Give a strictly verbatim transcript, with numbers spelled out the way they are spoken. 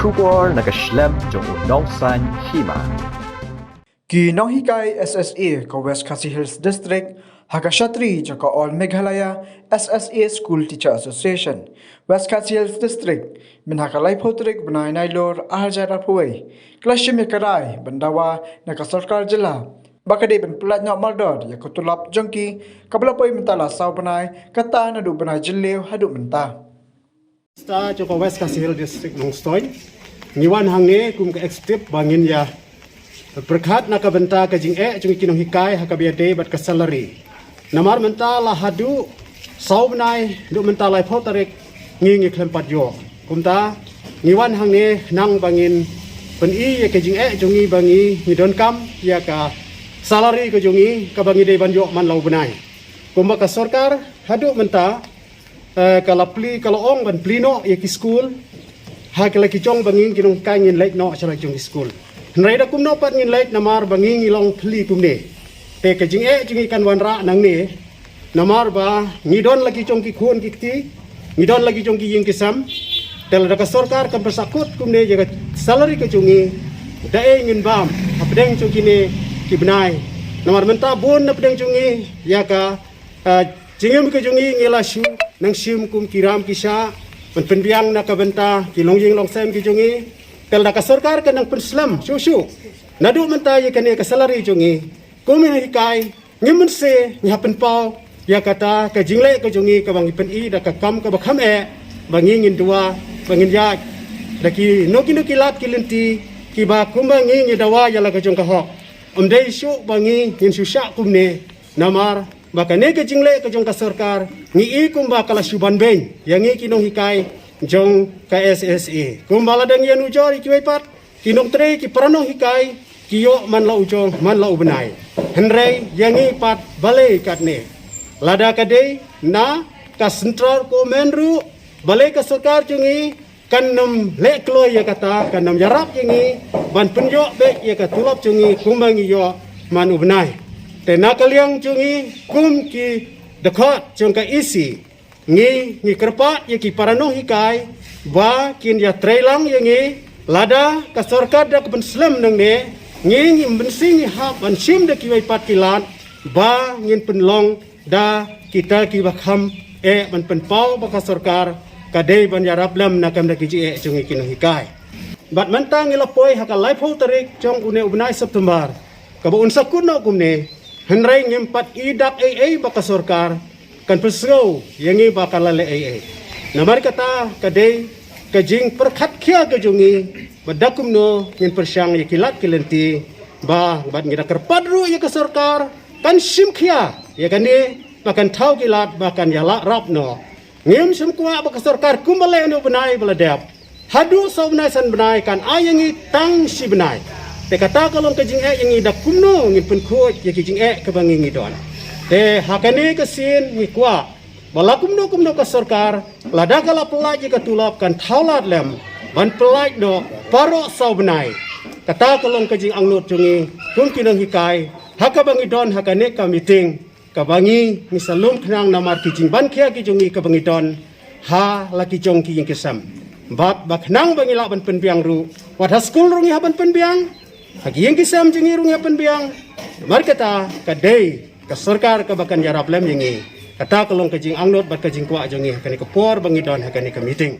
Khubor na ka shlem jong u nongsan hima. Ki nonghikai S S A ka West Khasi Hills District ha ka shatri jong ka All Meghalaya S S A School Teacher Association West Khasi Hills District, mynta ka laiphew tarik bnai Nailur arhajar arphew wei, ka la shim ïa ka rai ban dawa na ka sorkar jylla ba ka dei ban pyllait noh mardor ïa ka tulop jong ki kaba la poi mynta la saw bnai, kata naduh bnai Jylliew haduh mynta. Sta jong ka West Khasi Hills District Nongstoiñ. Ngi wan hangne kum ka executive ba ngin ïa pyrkhat na ka bynta ka jingeh jong ki nonghikai ha kaba ïadei bad ka salary. Namar mynta la haduh saw bnai, duh mynta laiphew tarik ngi ngi khlem pat ïoh. Kumta ngi wan hangne nang ba ngin pyni ïa ka jingeh jong ngi ba ngi ngi donkam ïa ka salary ka jong ngi kaba ngi dei ban ïoh man la u bnai. Kumba ka sorkar haduh mynta, eh, ka la plie, ka la ong ban plie noh ïa ki skul ha ka la ki jong ba ngi ki nonghikai ngin leit noh sha la ki jong ki skul. Hynrei da kumno pat ngin leit namar ba ngi ngi long plie kumne. Te ka jingeh jong ngi kan wanrah nangne namar ba ngi don la ki jong ki khun ki kti, ngi don la ki jong ki ïing ki sem. Te lada ka sorkar kam pynsahkut kumne ïa ka salary ka jong ngi, da ei ngin bam hapdeng jong kine ki bnai. Namar mynta bun na pdeng jong ngi ïa ka, ah, jingim ka jong ngi ngi la shu nang shim kum ki ram ki shah ban pynbiang na ka bynta ki longïing longsem ki jong ngi. Te lada ka sorkar ka nang pynslem shuh shuh naduh mynta ïa kane ka salary jong ngi, kum ki nonghikai ngim mynsiem ngi hap pynpaw ïa kata ka jingleh ka jong ngi kaba ngi pyni da ka kam kaba kham eh ba ngi ngin dawa, ba ngin ïaid da kino kino ki lad ki lynti kiba kumba ngi ngi dawa ïa la ka jong ka hok. Ym dei shuh ba ngi ngin shu shah kumne. Namar ba kane ka jingleh ka jong ka sorkar ngi i kumba ka la shu ban beiñ ïa ngi ki nonghikai jong ka S S A. Kumba lada ngi ïanujor ïa kiwei pat ki nongtrei ki para nonghikai ki ïoh man la u jong man la u bnai. Hynrei ïa ngi pat balei katne? Lada ka dei na ka central government ruh, balei ka sorkar jong ngi kan nym leh kloi ïa kata, kan nym ïarap ïa ngi ban pynïoh beit ïa ka tulop jong ngi kumba ngi ïoh man u bnai? Te na ka liang jong ngi kum ki dkhot jong ka E C, ngi ngi kyrpad ïa ki para nonghikai ba kin ïatreilang ïa ngi. Lada ka sorkar da ka pynslem nangne, ngi ngim mynsiem ngi hap ban shim da kiwei pat ki lad ba ngin pynlong da kita kiba kham eh ban pynpaw ba ka sorkar ka dei ban ïarap lem na ka bynta ki jingeh jong ngi ki nonghikai. Bad mynta ngi la poi ha ka laiphew tarik jong une u bnai September kaba un sahkut noh kumne. Hynrei ngim pat i dak ei ei ba ka sorkar kan pynsngew ïa ngi ba ka la leh ei ei. Namar kata ka dei ka jingpyrkhat khia ka jong ngi ba da kumno ngin pyrshang ïa ki lad ki lynti ba bad ngi da kyrpad ruh ïa ka sorkar kan shim khia ïa kane ba kan thaw ki lad ba kan ïalah rap noh. Ngim shym kwah ba ka sorkar kumba leh une u bnai ba la dep, haduh saw bnai san bnai kan ai ïa ngi tang shi bnai. Te kata ka long ka jingeh ïa ngi da kumno ngin pynkhuid ïa ki jingeh kaba ngi ngi don. Te ha kane ka sien ngi kwah ba la kumno kumno ka sorkar lada ka la pyllait ïa ka tulop kan thaw lad lem ban pyllait noh baroh saw bnai. Kata ka long ka jingangnud jong ngi kum ki nonghikai ha kaba ngi don ha kane ka meeting kaba ngi ngi sa lum khnang namar ki jingban khia ki jong ngi kaba ngi don ha la ki jong ki ïing ki sem. Bad ba khnang ba ngi lah ban pynbiang ruh, wat ha skul ruh ngi hap ban pynbiang, ha ki ïing ki sem jong ngi ruh ngi hap pynbiang. Namar kata ka dei ka sorkar kaba kan ïarap lem ïa ngi. Kata ka long ka jingangnud bad ka jingkwah jong ngi ha kane ka por ba ngi don ha kane ka meeting.